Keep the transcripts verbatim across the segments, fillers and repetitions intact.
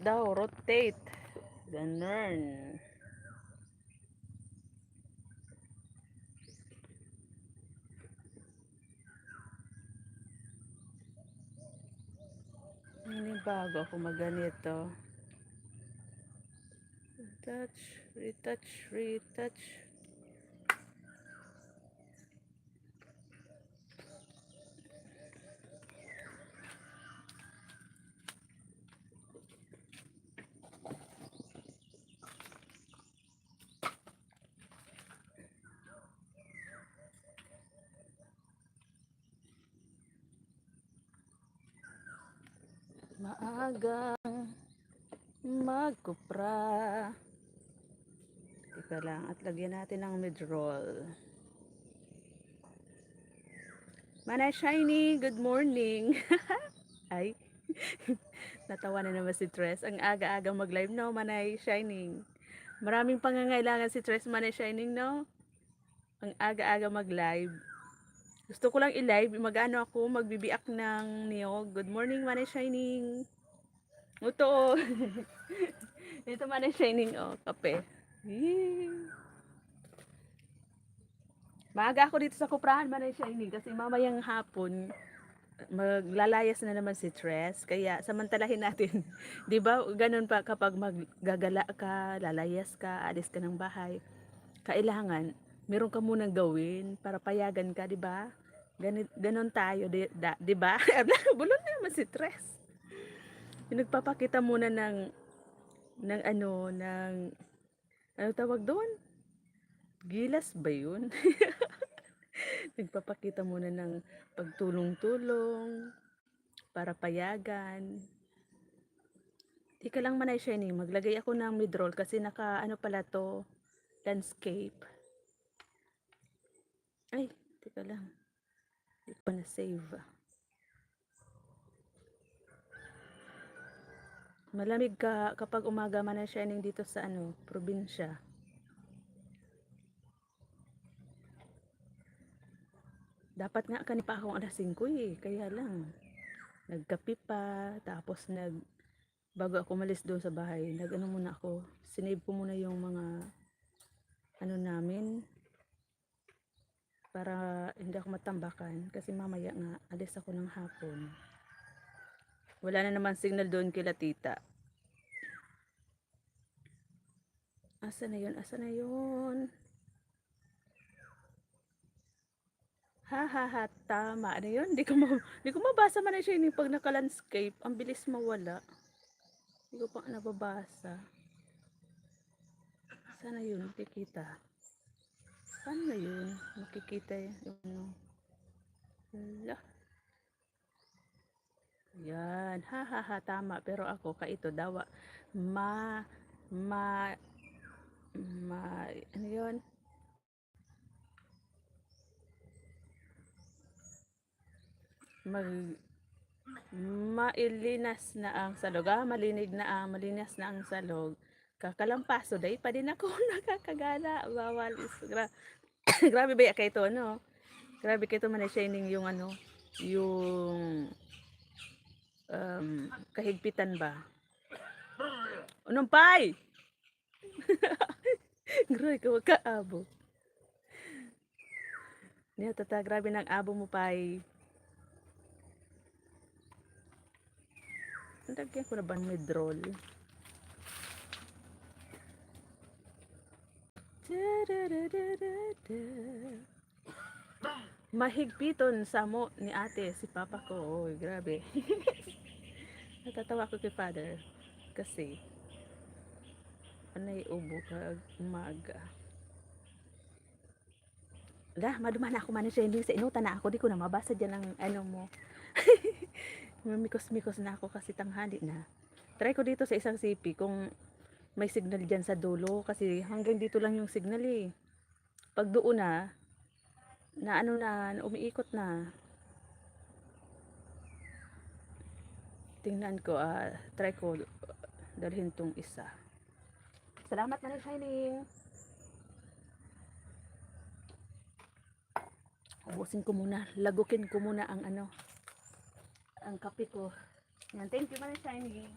daw, rotate. Ganun. Naninibago ako magganito. Retouch, retouch, retouch. Maagang magkupra. Teka lang, at lagyan natin ng midroll. Manay Shiny, good morning. Ay, natawa na naman si Tres. Ang aga-aga mag-live, no, Manay Shining. Maraming pangangailangan si Tres, Manay Shining, no? Ang aga-aga mag-live. Gusto ko lang i-live, mag-ano ako, magbibiak ng niyog. Good morning, Manay Shining. Ito, oh. Ito, Manay Shining, oh, kape. Yee. Maaga ako dito sa kuprahan, Manay Shining, kasi mamayang hapon, maglalayas na naman si Tres. Kaya samantalahin natin. 'Di ba? Ganun pa kapag maggagala ka, lalayas ka, alis ka ng bahay. Kailangan, meron ka munang gawin para payagan ka, 'di ba? Gani-, ganun tayo, 'di, da-, 'di ba? Bulol na naman si Tres. Yung nagpapakita muna ng, ng ano, ng, ano tawag doon? Gilas ba yun? Nagpapakita muna ng pagtulong-tulong para payagan. Teka lang, Manay Shining, maglagay ako ng midroll kasi naka, ano pala 'to, landscape. Ay, teka lang. Di ko pa na-save. Malamig ka kapag umaga, Manay Shining, dito sa ano, probinsya. Dapat nga kani pa akong alas singko eh, kaya lang. Nagkape pa, tapos nag-, bago ako umalis doon sa bahay, nag-ano muna ako, sinave ko muna yung mga ano namin, para hindi ako matambakan, kasi mamaya nga, alis ako ng hapon. Wala na naman signal doon kila tita. Asa na yun? Asa na yun? Ha, ha, ha, tama. Ano yun? Di ko ma-, di ko mabasa, Manay Shining, pag naka-landscape. Ang bilis mawala. Di ko pa nababasa. Sana yun, makikita. Saan na yun? Makikita yung ano. Hala. Yan. Ha, ha, ha. Tama. Pero ako, kaito, dawa. Ma, ma, ma, ano yun? Mag-, mailinas na ang salog. Ah, malinig na ang, malinis na ang salog. Kakalampaso, day pa din ako nakakagala. Bawal is, gra-, grabe ba ya kaito, ano? Grabe kaito, Manay Shining, yung ano, yung, um, kahigpitan ba? Unong pay! Grabe ka, magkaabo. Niya, tata, grabe ng abo mo, pay. Lagyan ko na ba ng midroll? Mahigpiton samo ni ate si papa ko. Oy, grabe. Natatawa ko kay father. Kasi, anay ubo kag umaga. Dah, maduman na ako, Manay Shining, sa inutan na ako. Di ko na mabasa dyan ang ano mo. Mamikos-mikos na ako kasi tanghali na. Try ko dito sa isang sipi kung may signal dyan sa dulo. Kasi hanggang dito lang yung signal eh. Pag doon na, na ano na, na umiikot na. Tingnan ko, ah, try ko dalhin tong isa. Salamat, Manay Shining. Ubusin ko muna, lagukin ko muna ang ano, ang kape ko. Yan, thank you, Manay Shining.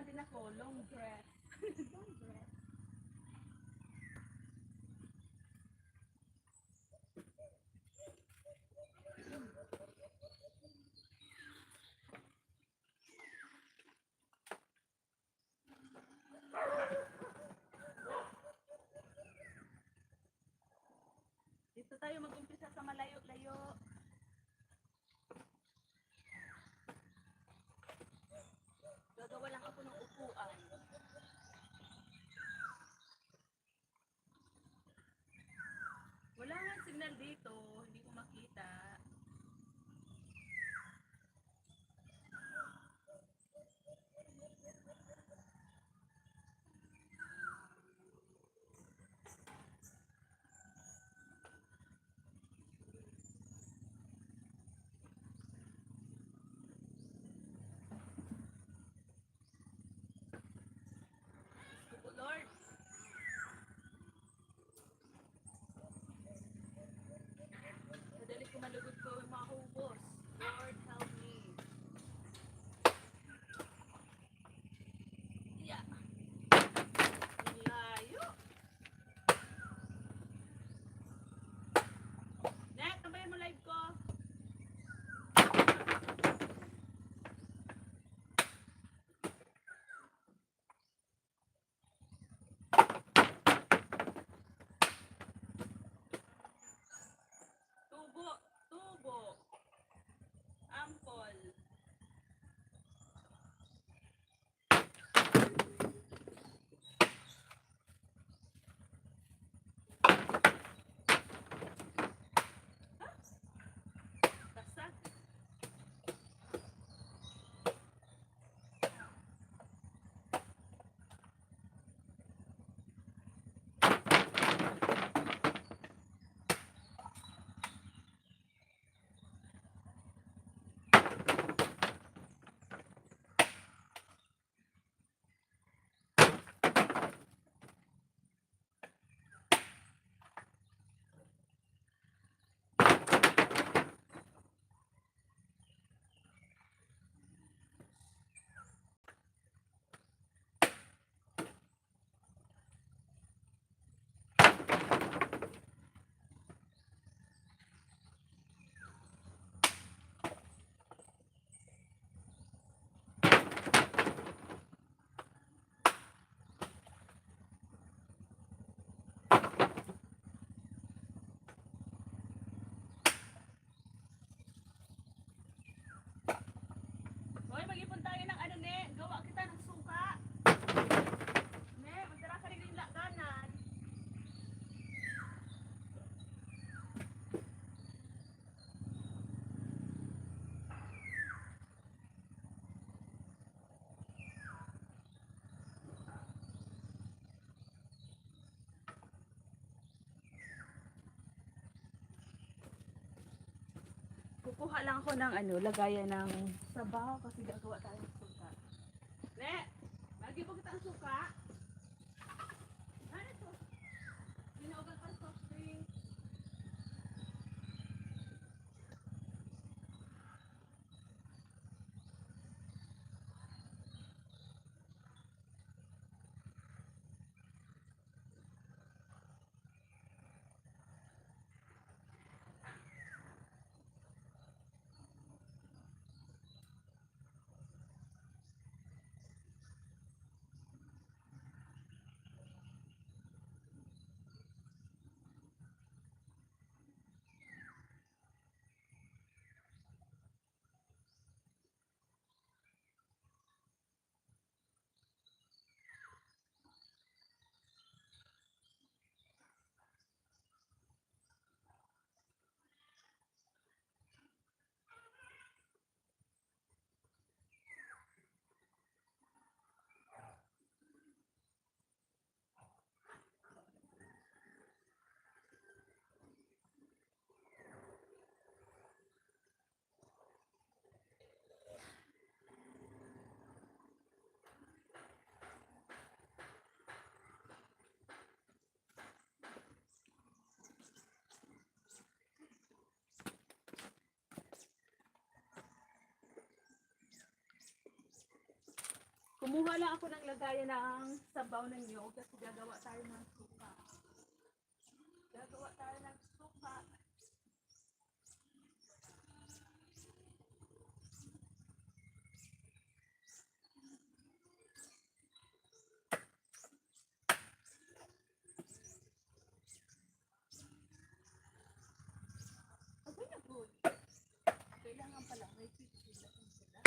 Pinako, long breath. Long breath. Dito tayo mag-umpisa sa malayo-layo. Gagawa lang ako ng upuan. Wala nga signal dito, hindi ko makita. Diyos ko po, Lord. Madali ko malugod ko maubos. Lord, help me. Yeah. Ang layo. Net, tambayan mo live ko. Tubo, tubo. Ampol. Basag. Hoy, mag-ipon tayo ng ano, ne? Gawa kita ng suka. Ne, magdara ka rin yung laganan. Kukuha lang ako ng ano, lagayan ng sabaw kasi gagawa tayo ng suka. Ne, lagi po kita ang suka. Ano to? Ginaugal pa soft drink. Kumuha lang ako ng lagayan ng sabaw ng niyog kasi gagawa tayo ng suka. Gagawa tayo ng suka. Kailangan pala may pipilitan sila.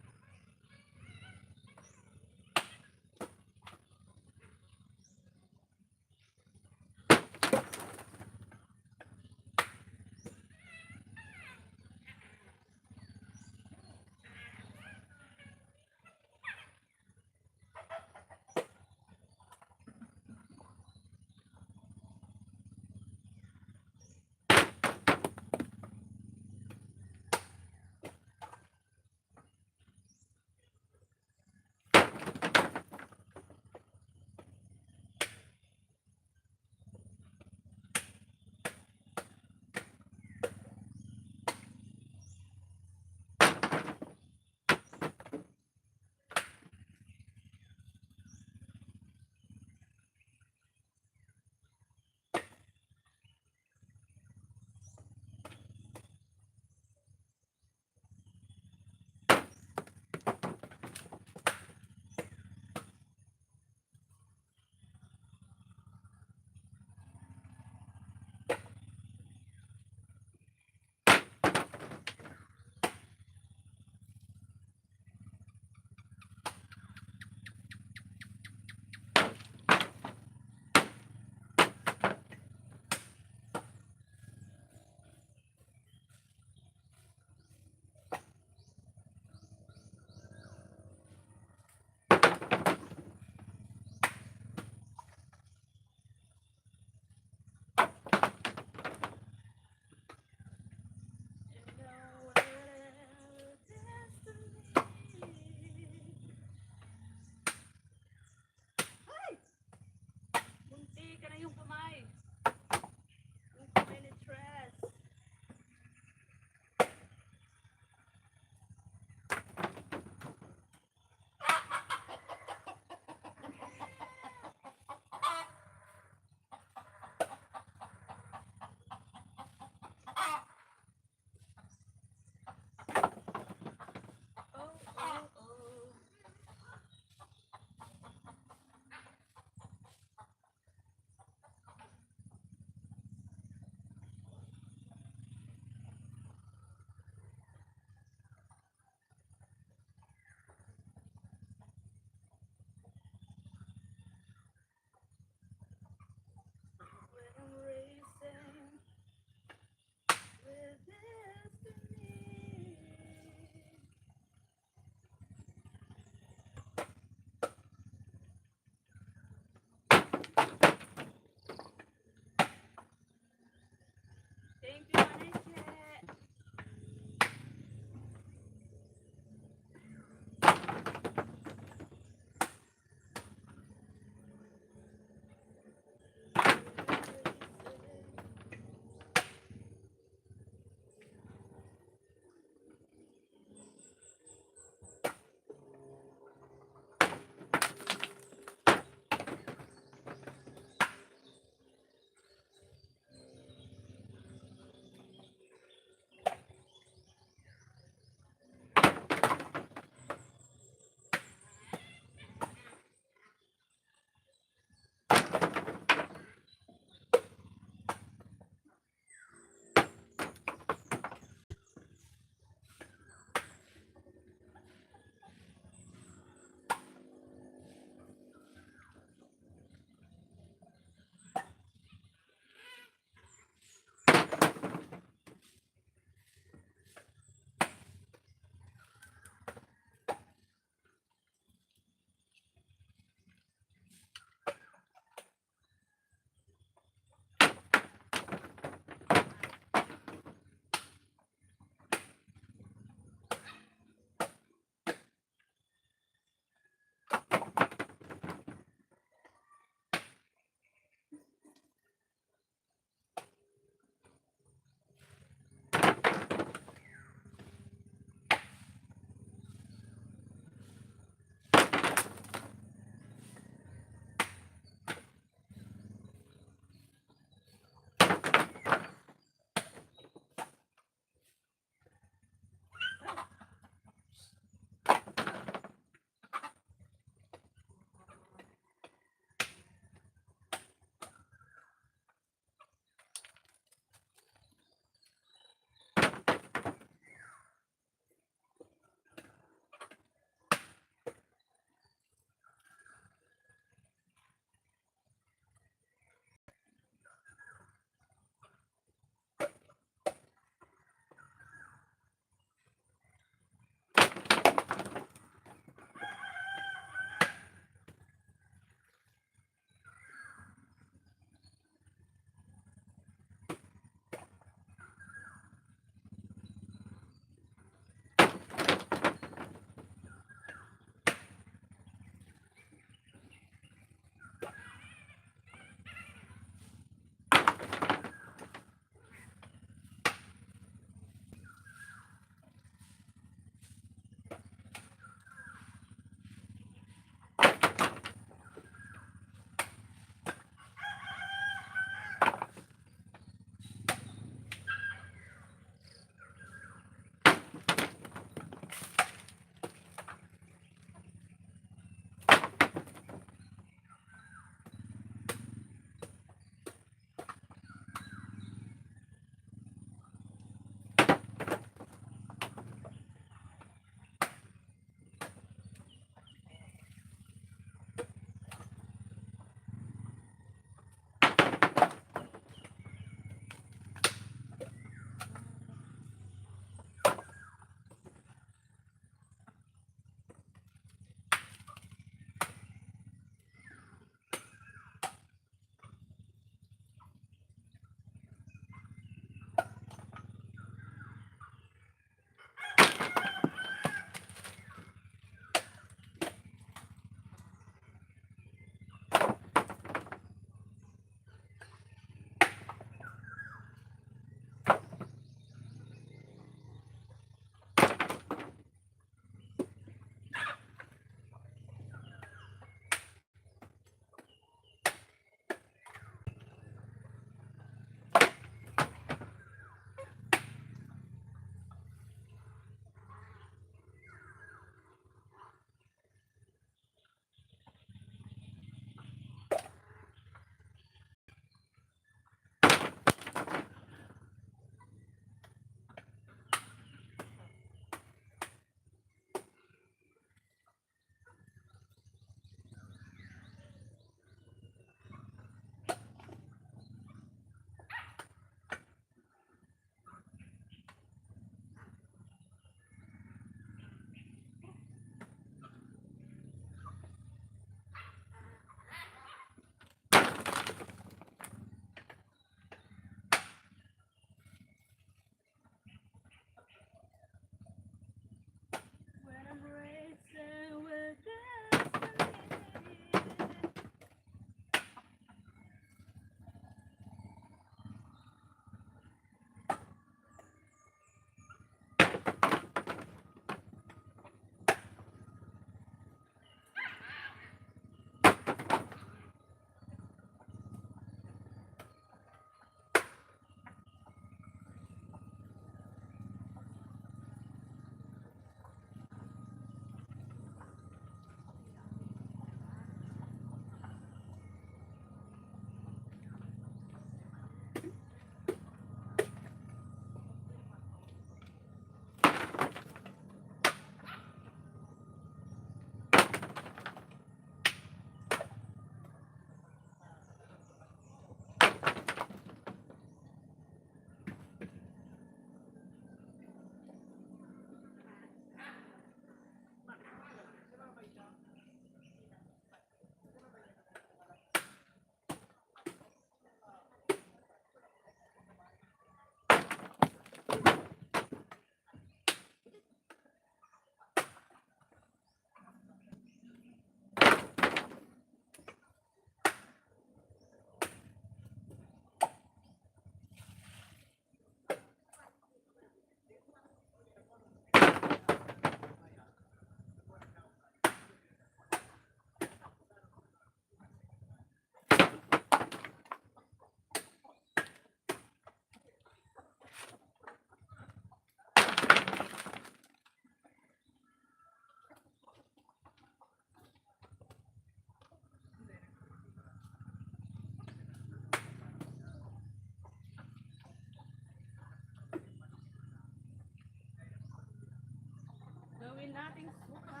Nating suka.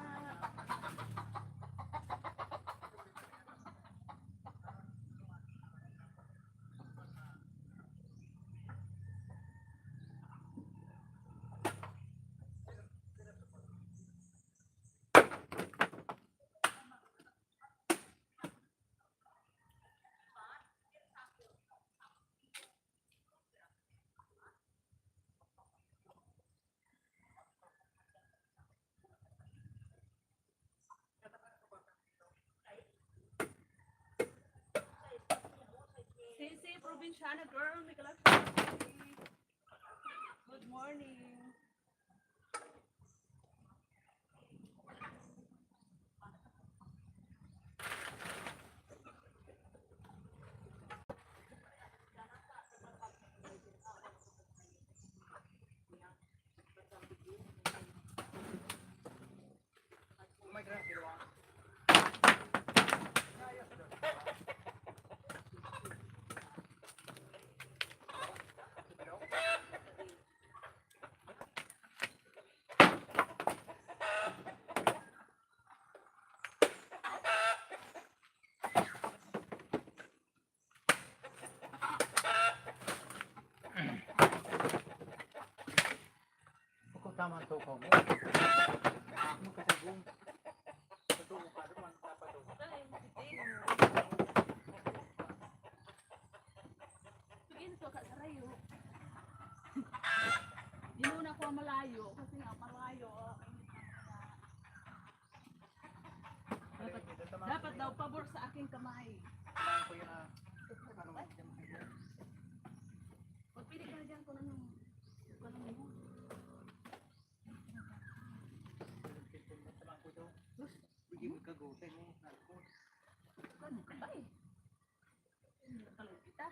Sisi, probinsyana girl, may kalag-, Good morning. Ako, tama ang tukaw mo. Ano ka sa buong? Sa tukaw ka, duman, dapat tukaw. Sige, ito ka sa rayo. Inuna ko ang malayo, kasi nga malayo, oh. Dapat, dapat daw pabor sa aking kamay. Kailangan ko yun, ah. Ano, Magpili ka na dyan kung anong, kung anong mo. Sige, magkago, tayo mo, narko. Ano ka ba eh? Ano ka lang kita?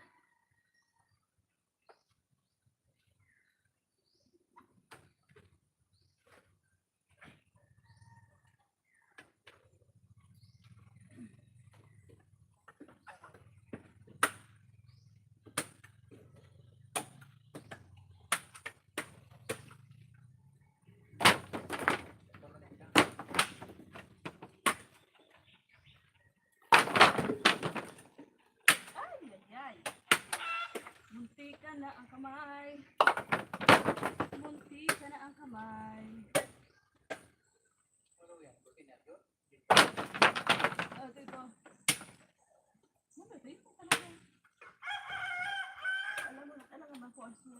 Ay, ay, ay. Muntikan na ang kamay. Muntikan na ang kamay. Ah, ito, ito. Ano ito? Yung talaga. Alam mo na talaga ba kung ano?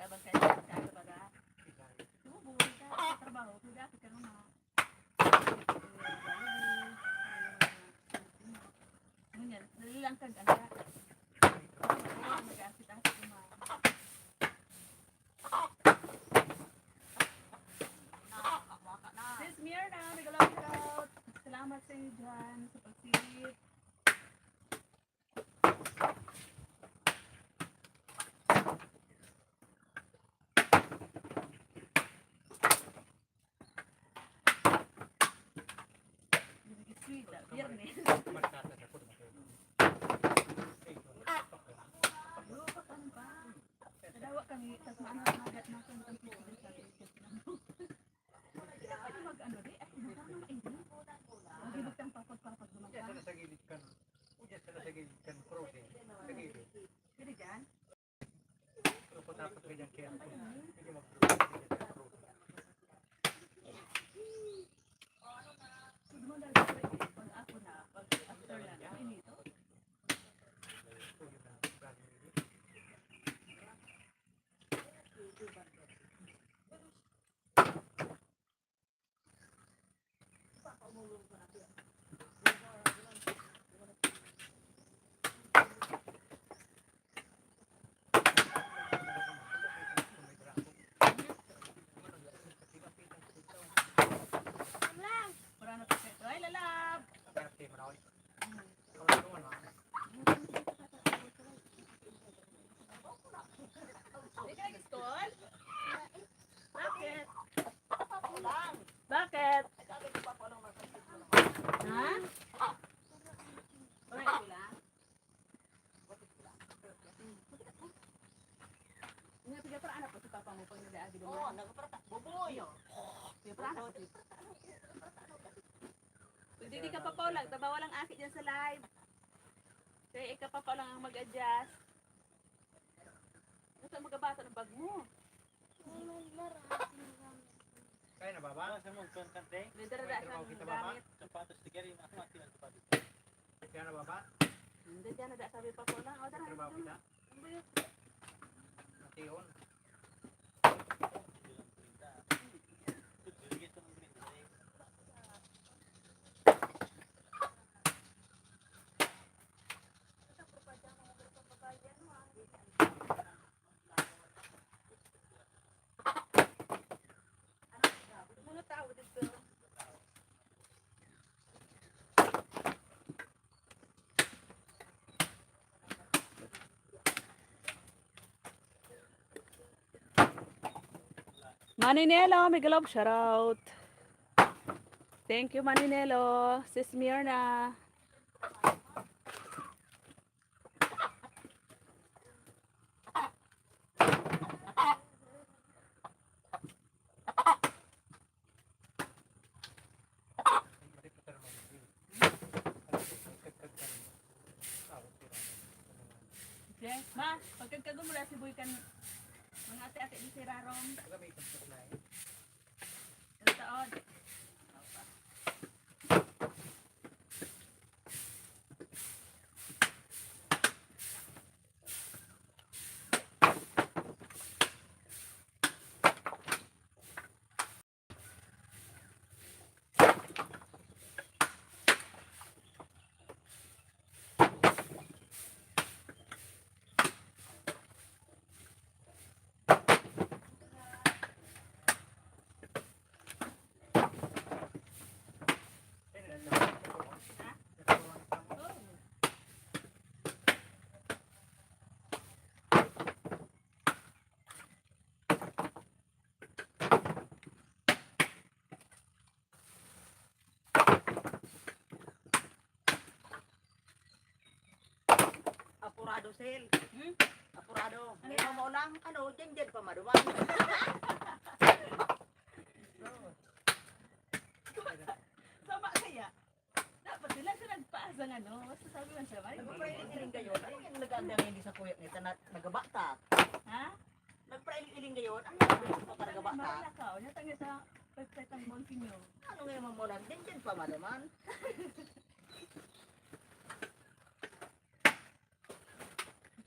Labang kayo sa baga. Subo, sa trabaho, suga, sa karunga. Ngunyan, dali lang kag, ano, mag-asit-asit yung mga. Sis Mirna, mega love shout out. Salamat sa iyo dyan, sa pagsilip. Biyernes. Nadawa kami, tas maano, magat na kung ang pipili sa akin. Hindi na pwede mag-ano, di? Ay, hindi na pwede mag-ano. Magibig kang papag-papag naman ka. Diyan sa gilid kan, o diyan sa gilid kan cross eh. Sa gilid. Pwede dyan? Pero po dapat ganyan kaya. Hindi mag-cross. Hindi mag-cross. Pag ako na, pag after na, inito. Wala na pa siya. Ay, lalab! Di ka nag-school? Bakit? Bakit? Ha? Bakit wala? Nga, pigaparaan na po si papa mo pag nag-aagi doon? Oo, nagpaparata. Buboy! Pigaparaan na po si. Pag di, di ka pa po lang, taba walang aki dyan sa live. Kaya ikaw pa po lang ang mag-adjust. Basta magabata ng bag mo. Kaya na, Baba? Sa mong kontante? May dara-dara siyang gamit. Sapatos, tigari, yung ako, ang sapatos. Kaya na, Baba? Hindi, dyan na, sabi pa po lang. O, tara. Trabaho kita? Ang bayot. Mation. Mga tao dito. Maninelo, mega love, shout out. Thank you, Maninelo. Sis Mirna. Okay, ma, pagkagkagon mo na si Boy kan mga ate-ate di si Rarom. Ang taon. Apurado, Sel. Hmm? Apurado. Ano? Kaya mo lang, ano, dyan-dyan pa maduman. Sama kaya? Dapat sila sa nagpaas ang ano, basta sabi man siya, "Ay, nagpailing-iling kayo." Ano yung nag-aanda ngayon sa kuya nito na nagabata? Ha? Nagpailing-iling kayo? Ano yung nagabata? Marala ka, o, natangis sa pagkatang bangking nyo. Ano ngayon mo lang? Dyan-dyan pa maduman.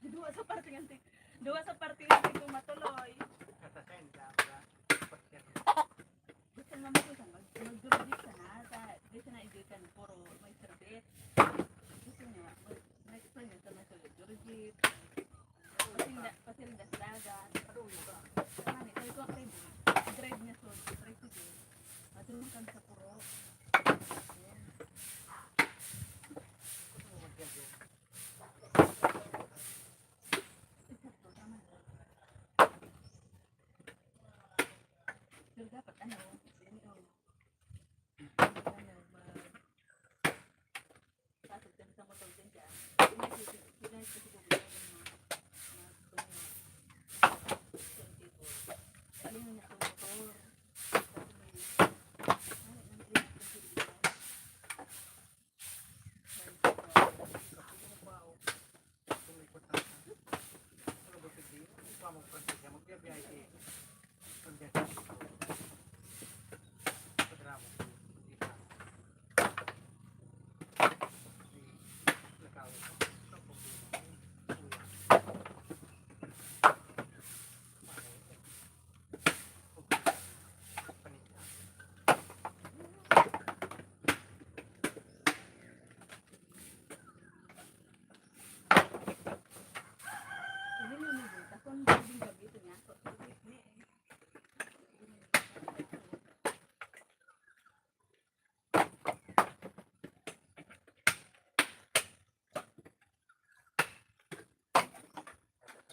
Duwa sa parte ng tik-, Duwa sa parte nga dito matuloy. Gusto nga mo sa mag-, mag-graduate ka na, sa, di siya na idikan, puro may service. Gusto niya, mag-, mag-explain niya sa mga graduate. Pasinda, pasinda sa dagat. Ano, sabi ko, "Okay, drive niya, so, drive ko din." Matulog kami sa puro. Pero dapat ano, ano, ano, ma-, pasok din sa motor din siya. Pinag-, pinag-, pinag-, ano, ano, ano, ano, ano, ano,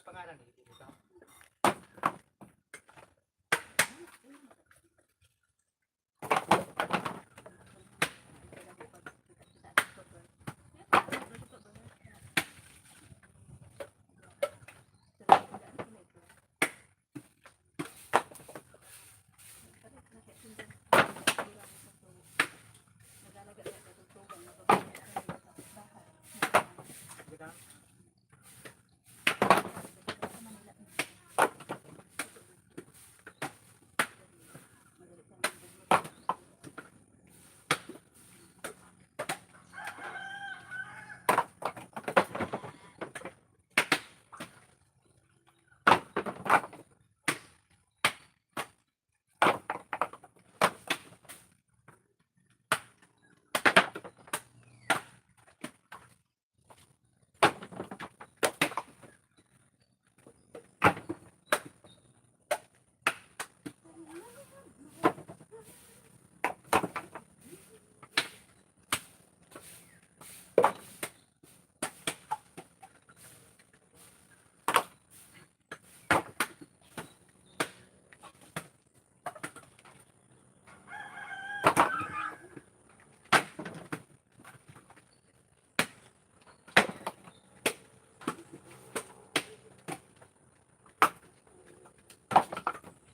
Pangalan ni Tito.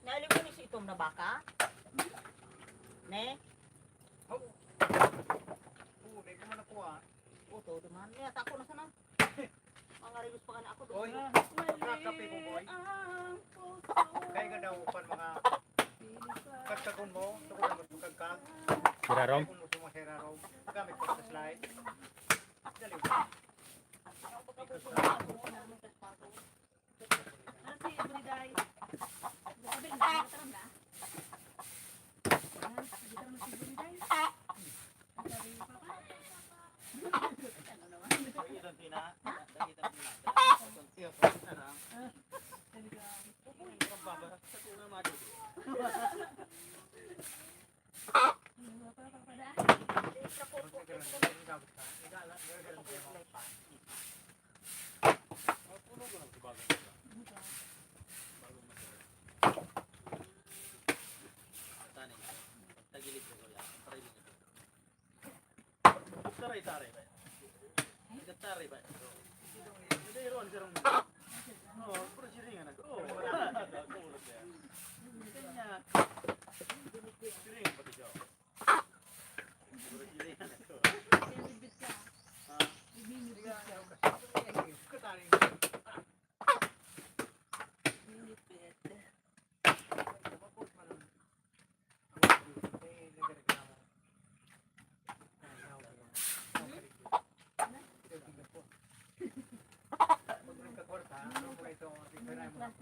Naalin mo ni si itom na baka? Ne? Oo, dai ko man nakuha. Oo, todo man. Niya, tako na sana. Mga reyos pa ka na ako doon. Oy, magkakape mo, boy. Kaya nga daw, pan mga kagkagon mo, tukod ang gusto kagka. Sirarom? Kung gusto mo sirarom, gamit ko sa slide. Dali. Ano si Briday? Sabi, nagtaram na. Ah, nagtaram na si Briday. Ang sabi ni Papa, ano naman? Dali, dali, dali, dali. Ang tiyo ko, sarang. Sabi ko, ang baba, sa tunga, madali. Taray-taray ba? Taray ba? Hindi, Ron, sir. Oh, pero siringan ako. Oh, wala na. Ako, wala siya. Kanya. Siringan pati siya. Pero siringan ako. Ha? Kataring.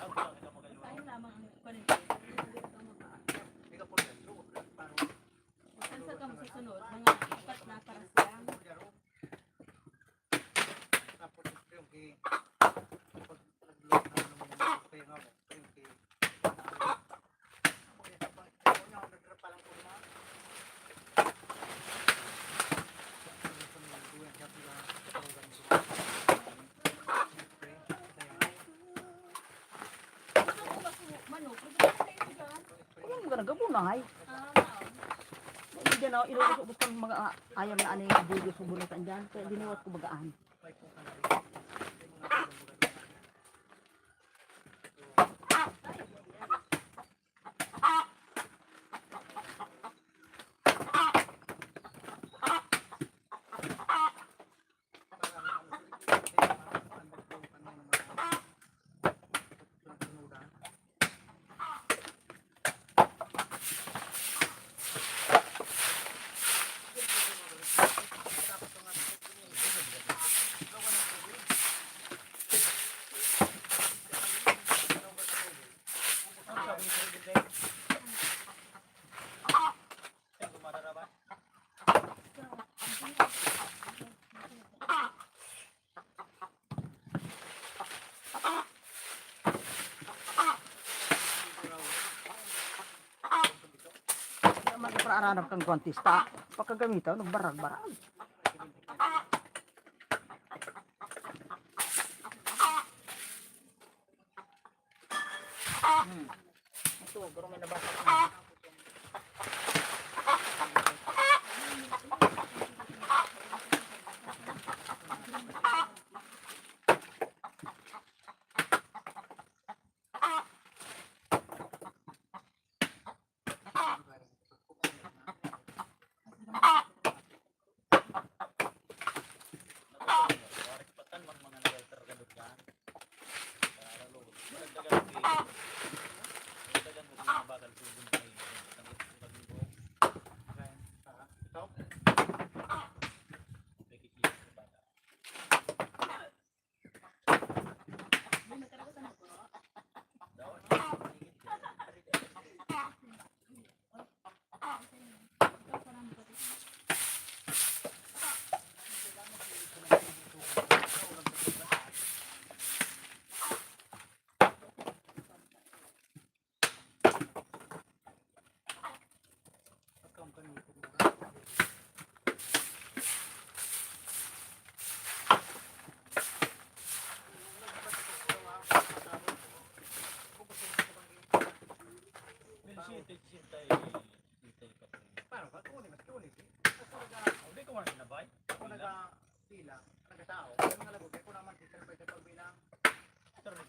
Kain lamang ang kuwan nito. Saan sa kamo susunod? Mga apat na paras lang. Ayan, mga nagabunay. Hindi na, inuubos-ubos pang mga, ah, ayam na ani, bugos sa bunatan dyan. Kaya giniwat ko bagaan. Kaya man, para aranap kang kontista, pagkagamitaw, nagbarag-barag. Hmm. Ito, pero may nabasa ko.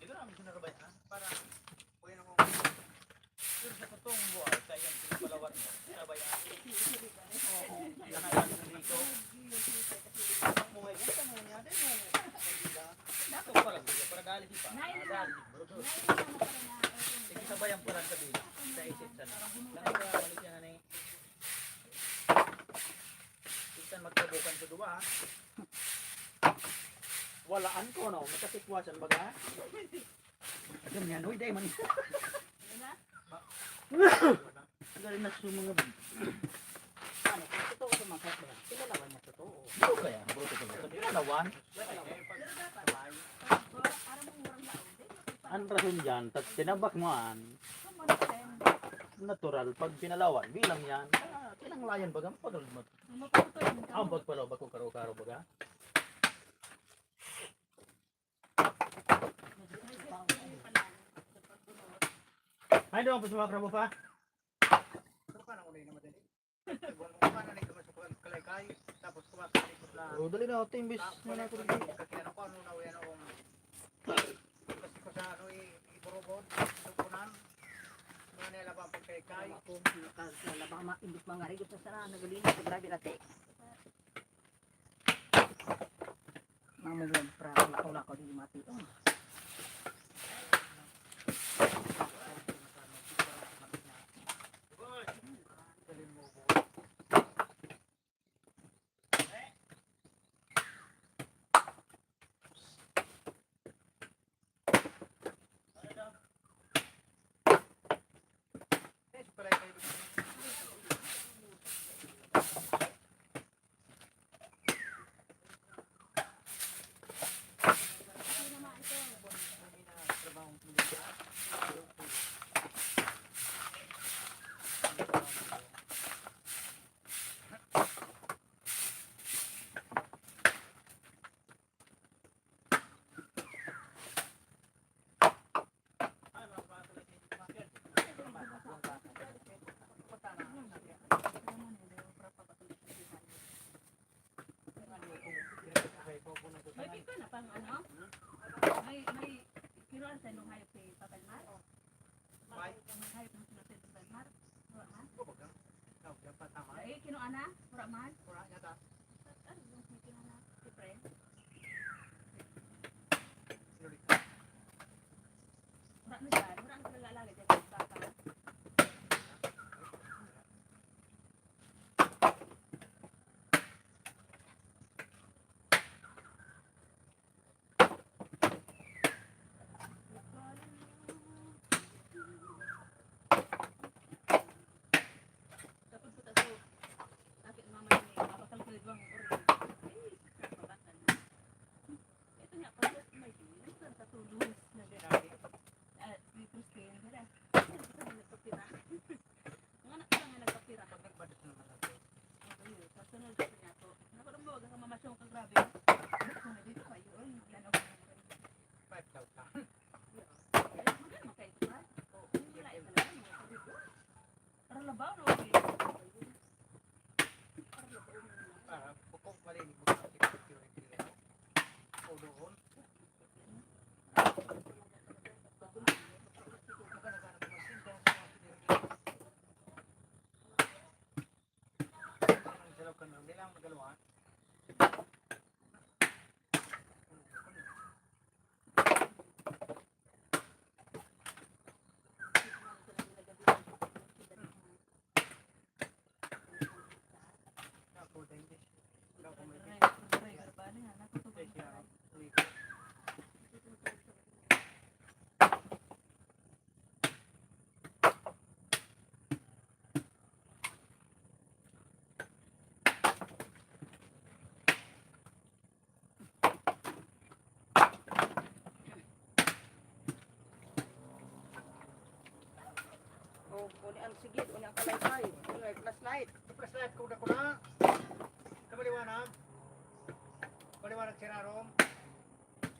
Siguro namin sinarabayan para pwede na kong pero sa totoong buhay, sa iyong pinapalawat mo, sinabayaan. Oo, lahat ng dito. Ang buhay mo, sa mga niya, dahil mo, dapat pala, para dali di pa. Dali di, bro, bro. Sige, sabayan pa lang sa bilang. Sa isip, sa lahat. Lang, kaya balik yan, ano eh. Bisan magkabukan sa duwa, ha? Walaan ko, no? Makasikwasan, baga? Ayan yan, uy, dahil man. Galing na sa mga bag. Ano, kung totoo sa mga kaya, pinalawan niya totoo. Ano kaya? Buti ko ba? Pinalawan? Ang rason dyan, tas tinabak mo an. Natural, pag pinalawan, bilang yan. Ah, kinanglayan baga, mapagal mo. Ah, pagpalaw, bako karo-karo baga. Ay, doon, pasawak na mo pa? Pero ka na ulit na madali. Kung ano na ito, mas kalaykay, tapos kumakalipas na. O, dali na, ito, imbis na natin. Kasi ano ko, ano na, ano, kasi ko sa ano, i-, iburubod, sukunan. Mga nila ba ang pagkaykay? Ako, naka-, nalaba, ma-, imbis mga rigos na sana, nagalinis, grabe na, te. Mamulog, pra, wala, wala ko di mati, oh. May pipa na pang ano? May, may kinuha sa inong hayop si Tatay Mar? May hayop mo sila sa inong Tatay Mar? Wala man? Wala man? Ay, kinuha na? Wala man? Wala niya ta. Ano yung kinuha na? Si Fred? Wala na dyan. Wala na sila lalagay dyan. Baka. Tapos po tayo, sakit mama ni, abakal ko yung duwang oras. Ay, kapatid. Ito nga, pag may, may sa tulog na gano'n. Ah, si Christine, wala. Ano ba nagkapira? Ang anak ko lang nga nagkapira. Pag nagbadot naman ako. Okay, sa sunod, gusto niya to. Naku, nung bawagan ka, mamasyong ka, grabe. Gusto na dito kayo, oy, yan ako. Five thousand. Yeah. Ay, magkano man kayo, di ba? Oo, wala, ito lang, mga sabi ko. Para labaw na, okay. Para labaw na lang. Para bukog pa rin, bukog security, no? O doon. O, uni ang sigid, uni ang kalaykay, uni ang flashlight. Flashlight ko na ko na. Kamaliwanag. Maliwanag si Rarom.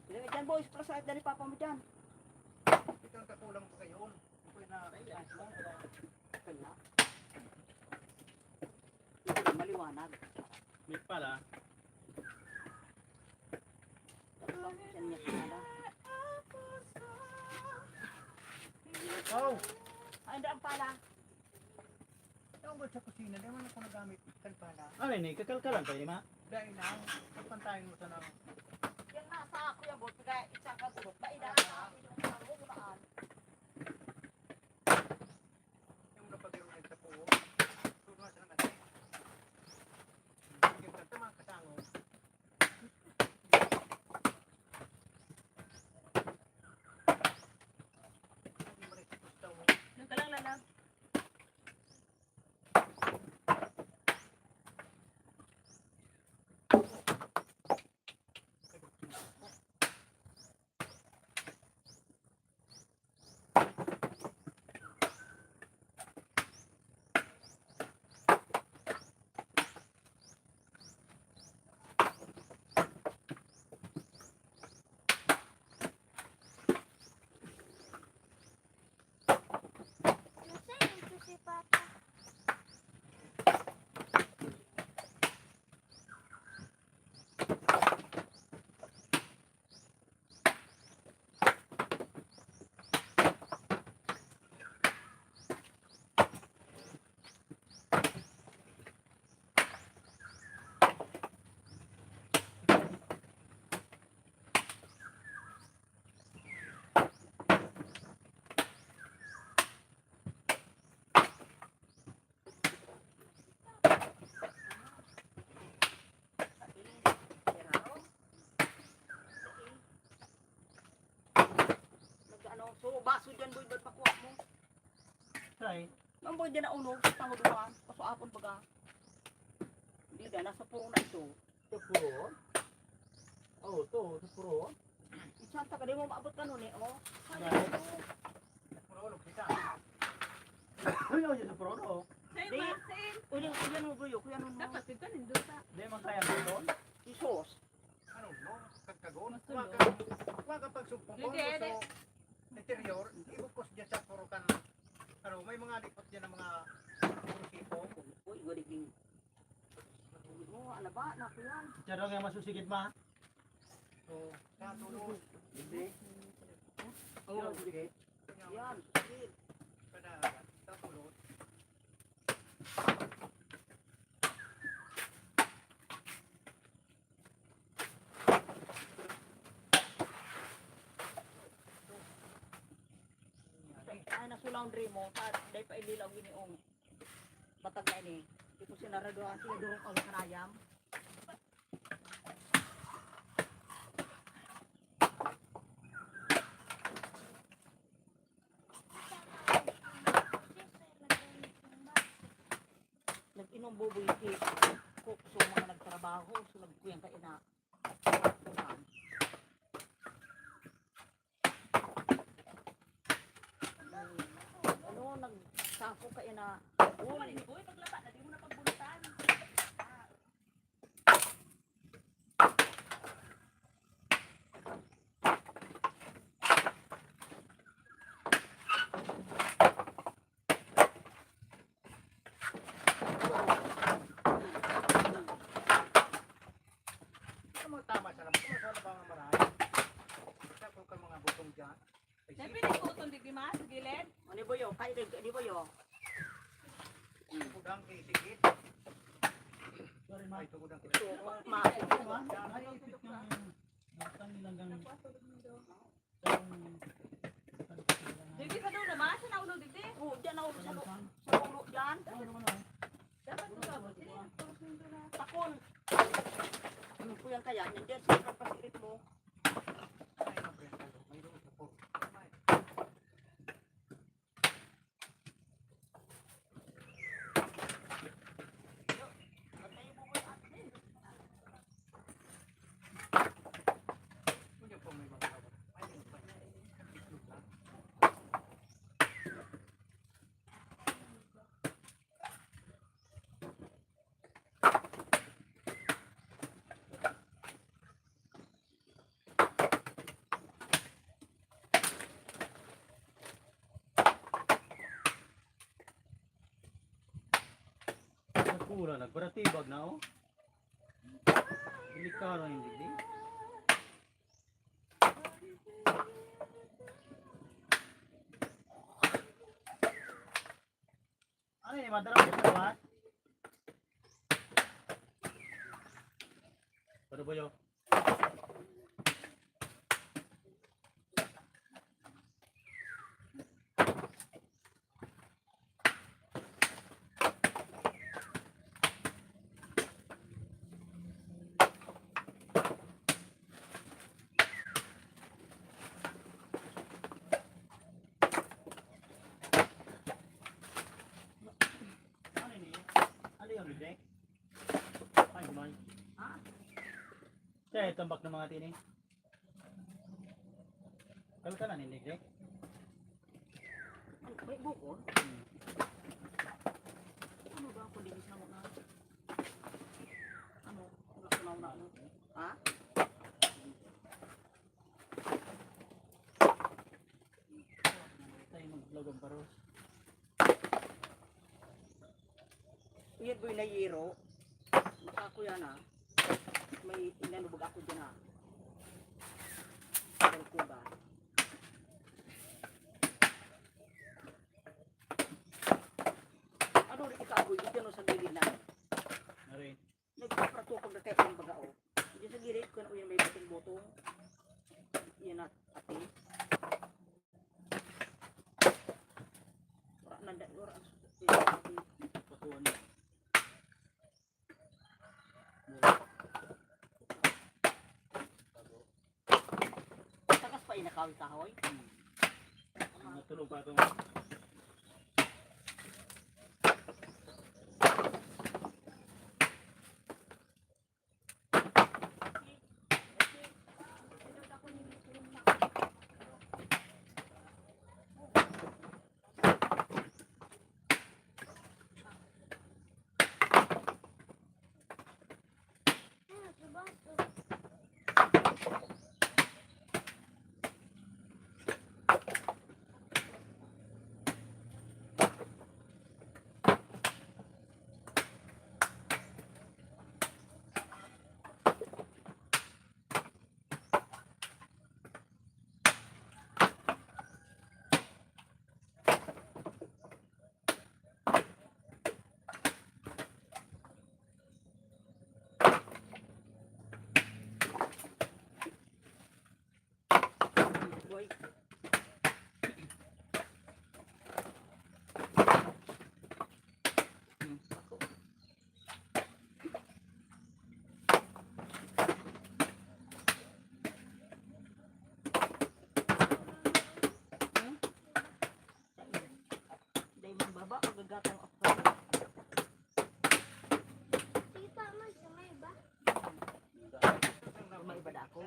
Dali dyan, boys, flashlight, dali papa mo dyan. Ito ang kakulang ko ngayon. Ito na, ay, ay, ay. Kanya. Maliwanag. May pala. Yan niya pala. Oh! Ay, daan pala. Ang sa kusina, di man ako nagamit kan pala. Ano ni? Kakalkalan pa ni, ma? Dahil na, pagpantayan mo sa nang. Yan na, sa ako yung bot, kaya isang kabulok. Dahil na, sa ako yung kabulok, saan? Yung napag-iwan sa puo. Tulungan sa naman. Yung pagtama, kasango. Nagkalang lalab. Nag-ano, so, baso dyan, boy, ba't makuha mo? Ay. Ang boy dyan na unog, sa tango duman, pasuapon baga. Hindi na, nasa puro na ito. Sa puro? Oh, to, sa puro. Saan ka, di mo maabot ka nun eh, oh. Dahil. Sa puro, kita. Ay, oh, sa puro, oh. Sa'yo, Di. Marcel. Uy, di, kuya nun, boy, oh, kuya nun, no? Dapat ito, nindot sa. Di man kaya mo doon? Isos. Ano mo? Kagkagon? Huwag ka, huwag ka pagsugpok. Hindi, hindi. Interior, ibukos dyan sa puro kan, ano, may mga likot dyan ng mga puro sipon. Uy, galing. Oh, ano ba? Naku yan. Charong yung masusigit, ma. Oo, sa tulo. Hindi. Oo, sige. Yan, sige. Kada, sa tulo. Ay, nasa laundry mo, ta-, dahil pa ililaw gini, oh. Batag na ini. Di ko sinarado ang sinadurong ang karayam. Nag-inom buboy si Coke, so mga nagtrabaho, so nagkuyang kaina. Ano, nagsapo kaina. Uy, paglaba na, di mo na pagbunutan. Tama, tama sa lamok. Tama sa lamok, mga marahay. Sa kung ka mga butong dyan. Ay, Siyempre, sige. Nagkuton, di ba, sa gilid? Ano ba yun? Kaya, di ba yun? Kudang kay sige. Sorry, ma. Ay, ito kudang kay sige. Ito, ma. Ay, ipit ng, ng, ng, ng, Didi sa dulo, ma? Sa naulo, didi? Oo, dyan naulo sa lu-, sa ulo, dyan. Dapat ito, dapat ito. Takon. Ano po yan kaya? Yan dyan, sa kapasirit mo. Nagkura, nagparatibag na, oh. Delikado yung didi. Madara mo sa lahat. Ano ba yun? Ano yun, Rene? Ay, man. Ha? Kaya itambak ng mga tini. Kami ka na, nindig, eh. Ay, may bukol? Hmm. Ano ba ako din sa mga, ano, nasunaw na, ano? Ha? Tayo mag-vlog ang paros. Yan po'y nayero. Baka ko yan, ah. May inanubag ako dyan, ah. Pero ko ba? Ano rin ikaw, boy? Ito, no, sa gilid na. Aray. Nagpapratukod na tayo ng baga, oh. Diyan sa gilid, kung ano yung may butong-butong. Yan na, ate. Wala na, wala. Pakuha na. Tagas pa inakaw yung kahoy. Hmm. Natulog pa itong Boy. Hmm, ako. Hmm? Dahil mong baba, pagagatan ako. Tita, man, sa may ba? May iba na ako.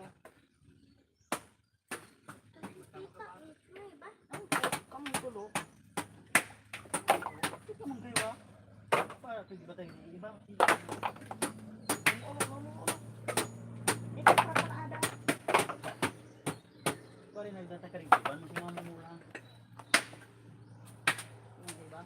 Tita, may iba? Ay, kamong tulo. Ito mong kayo, ah. Para ito, di ba tayo iba? Ang ulo, ang ulo. Ito, para sa ada. Pare, nagtatakarig, di ba? Mas mga mumula. Ang iba?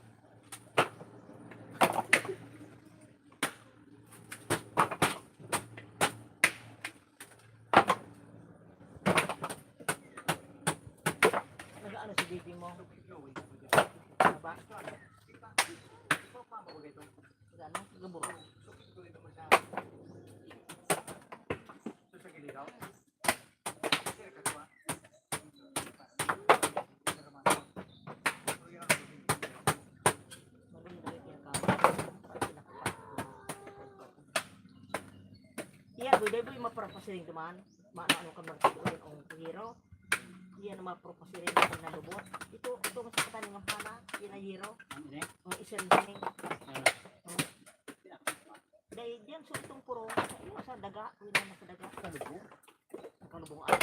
Nag-ano si baby mo? Ano ba? Nag-ano? Gaburo. Iya, boy, dai boy, maparapasiring duman. Maano-ano ka martido yan, ang hero. Iyan ang maparapasiring na nalubot. Ito, ito, mas kataning ang pana. Iyan ang hero. Ang ina? Ang isa rin. Ano? Oh. Dai, diyan, so itong puro. Iyan, sa daga. Iyan ang nasa daga. Kalubong? Ang kalubong, ah.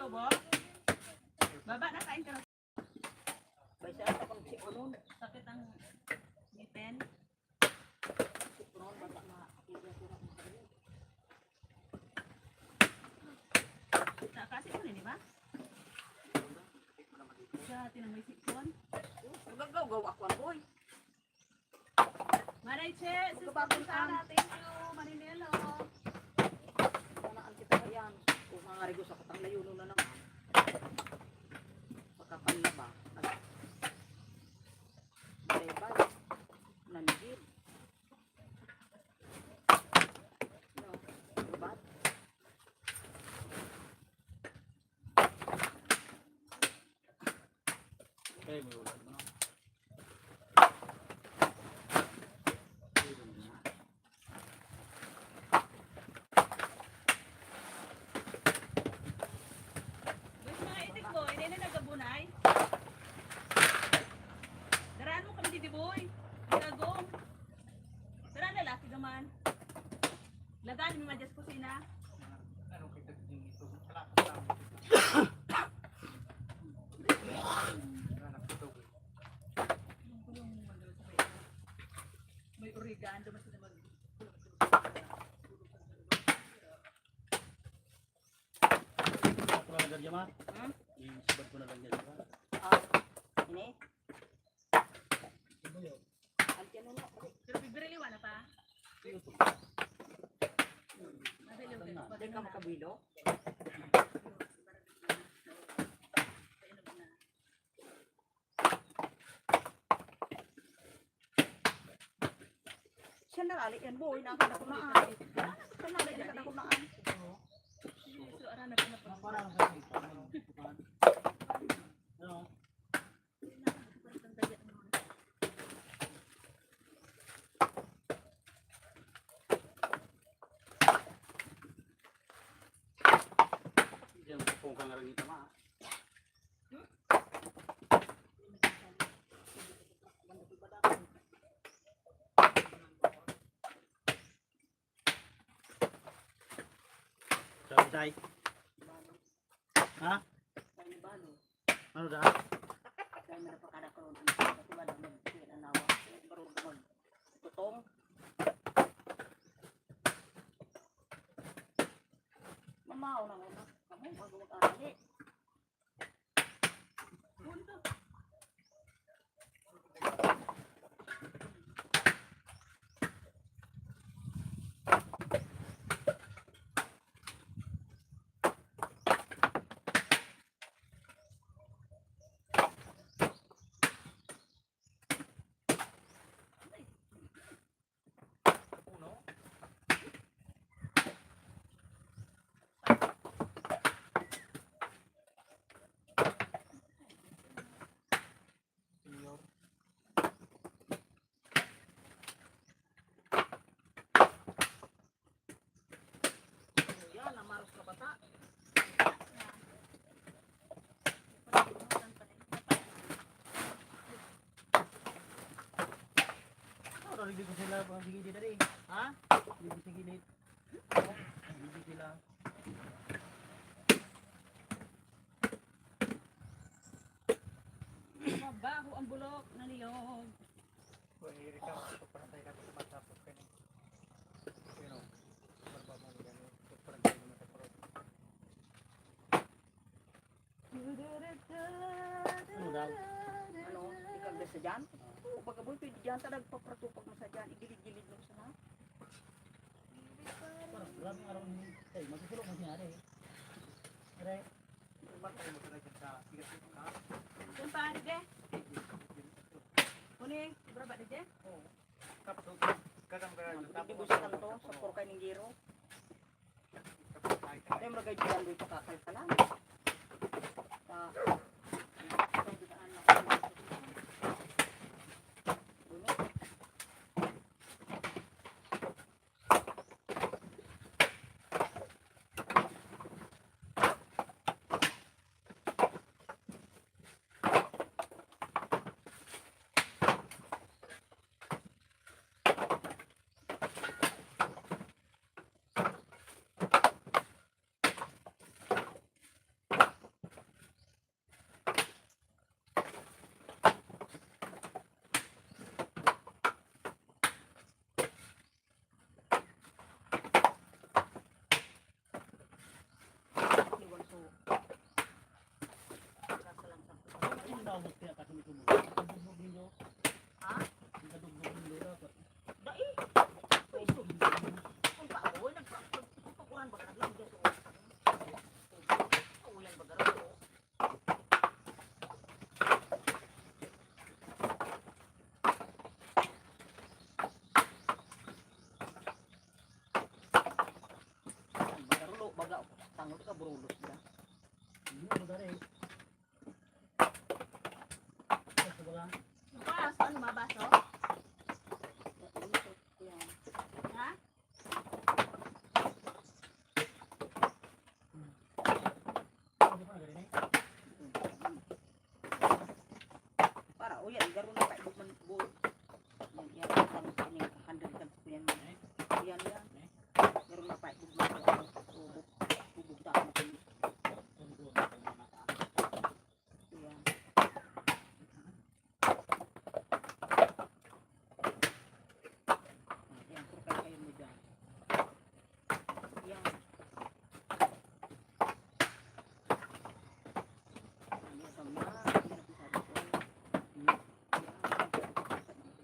Baba na, kain ka na. May sa ata kung si Unon. Sakit ang ngipin. Si Unon, bata na. Kasi Unon, di ba? Siya, tinang may sipon. Magagaw-gaw ako, boy. Manay Che, Sister Sara, thank you. Marinelo. Manaan kita kayan. Kung mga rigo sa katang layuno na naman. Pagkapanlaba. Ay. Bye-bye. Nanggid. No. Diba? Ay, may ulan na. Boy, mga itik mo, inay na nagabunay. Daraan mo kami, Didi Boy. Gagong. Daraan lalaki naman. Lagaan mo, Madya, sa kusina. Ano kita din ito? Wala pa sa amin. Wala na ito. May oregano, mas na mag- Ako lang dyan, ma. Hmm? Yung sibad ko na lang dyan, ma. Ah, ini? Ang tiyan mo, pre. Pero bibiriliwan na pa. Mabilo, Hindi ka makabilo? Siya na ali yan, boy, na ako na kunaan. Siya na ali yan, ako na kunaan. Diyan, kung kang arang ito, ma. Sabi, Tay. Ha? Ano da? Mamaw na mo na. Kamu, bago mag-arali. Yan, namaros ka bata. Ano, hindi ko sila pang sige dito rin. Ha? Hindi ko sige dito. Hindi sila. Mabaho ang bulok na niyog. Kung iri ka, pagparantay ka sa matapos ka ni. Pero, marbaba mo gani, pagparantay mo sa paro. Ano daw? Ano? Ikaw na sa dyan? Oo, baga boy, pwede dyan, ta nagpaprato pag mo sa dyan, igilid-gilid mo sa na. Parang grabe ang araw ni Tay, magsusulok mo siya, are. Are. Diyan pa, ano, de? Kuning, sobra ba, de? Oo. Tapos, kadang ka Ang na, tapos, busitan to, sa purkay ning giro. Tapos, ay, Ay, mga gayaan, doy, pakakalkalan. Ta, Kaburulos na. Ano ba gari? Ito ba? Mabas, ano, mabas, oh? Ha? Para, o yan, garo na pa, ibig man, bu-, yan, yan, yan, yan, yan, hundred times ko yan, man. Yan, yan. Garo na pa, ibig man, bu-, bu-, bubugtak mo kami. Yan. Yan, puro kayo mo dyan. Yan. Ano sa mga, ano sa mga,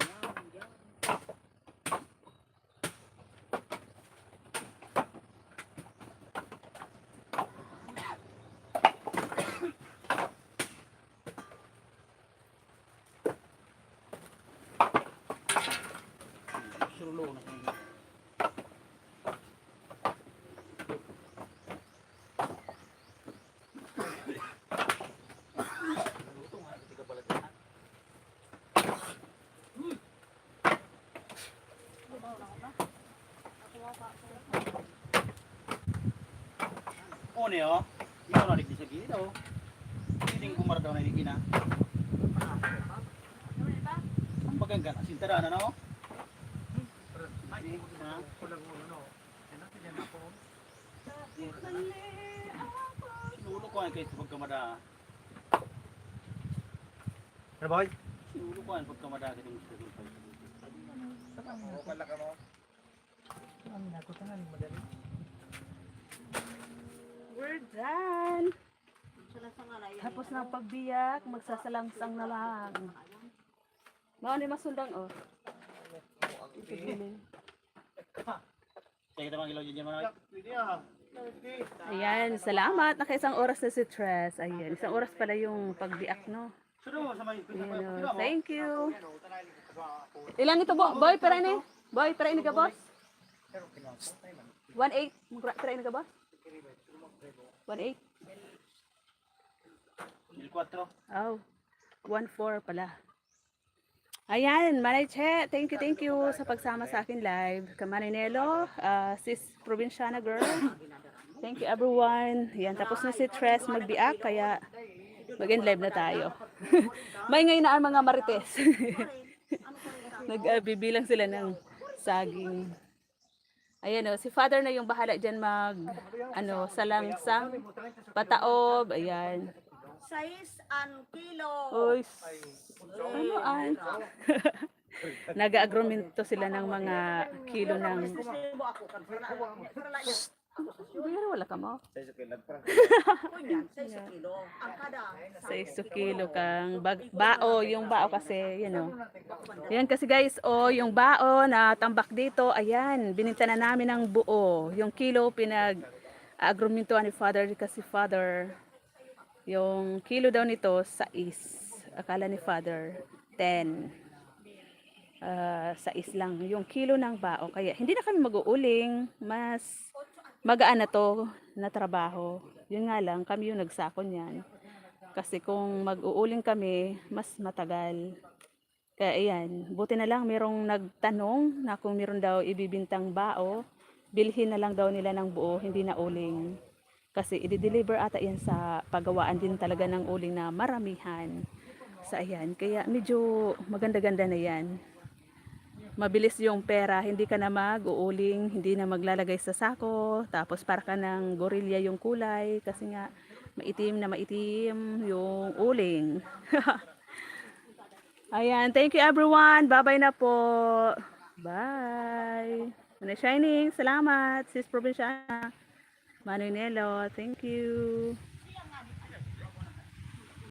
yan, yan, yan. Surulo na kami. One, oh. Ikaw na digdi sa gilid, oh. Piling ko maradaw na ini gina. Ang bagang gana, sinta na, no? Ay, ha? Sinulo ko nga kayo sa pagkamada. Ano, boy? Sinulo ko nga pagkamada ka ng gusto ko. Oo, pala ka mo. Ang nako, tangan, madali. We're done. Tapos na pagbiyak, magsasalangsang na lang. Mao ni masundang, oh. Sige, tamang ilaw dyan, mga. Pwede, ah. Pwede. Ayan, salamat. Naka isang oras na si Tres. Ayan, isang oras pala yung pagbiak, no? Suno mo sa may, Ayan, oh. Thank you. Ilan ito, bo-, boy? Pera ini? Boy, pera ini ka, boss? One eight. Mugra-, pera ini ka, boss? One eight. Mil kwatro. Oh, one four pala. Ayan, Manay Che, thank you, thank you sa pagsama sa akin live. Ka Manay Nelo, ah, sis Provinciana girl. Thank you, everyone. Yan, tapos na si Tres magbiak, kaya mag-end live na tayo. May ngayon na ang mga marites. Nagbibilang sila ng saging. Ayan, oh, si Father na yung bahala dyan mag, ano, salangsang, pataob, ayan. Sais ang kilo. Uy, s-, ano, an? Nag-aagrumento sila ng mga kilo ng, pero wala ka mo. Sais kilo, ang kada. Sais kilo kang bag-, bao, yung bao kasi, you know. Yan kasi guys, oh, yung bao na tambak dito, ayan, bininta na namin ng buo. Yung kilo, pinag-aagromintuan ni Father kasi Father, yung kilo daw nito, sais. Akala ni Father, ten. Ah, sais lang yung kilo ng bao. Kaya hindi na kami mag-uuling. Mas magaan na to na trabaho. Yun nga lang, kami yung nagsako niyan. Kasi kung mag-uuling kami, mas matagal. Kaya ayan, buti na lang merong nagtanong na kung meron daw ibibintang bao, bilhin na lang daw nila ng buo, hindi na uling. Kasi i-deliver ata yan sa pagawaan din talaga ng uling na maramihan. Sa ayan, kaya medyo maganda-ganda na yan. Mabilis yung pera, hindi ka na mag-uuling, hindi na maglalagay sa sako, tapos para ka ng gorilya yung kulay, kasi nga maitim na maitim yung uling. Ayan, thank you everyone. Bye-bye na po. Bye. Manay Shining, salamat. Sis Provinciana. Manoy Nelo, thank you.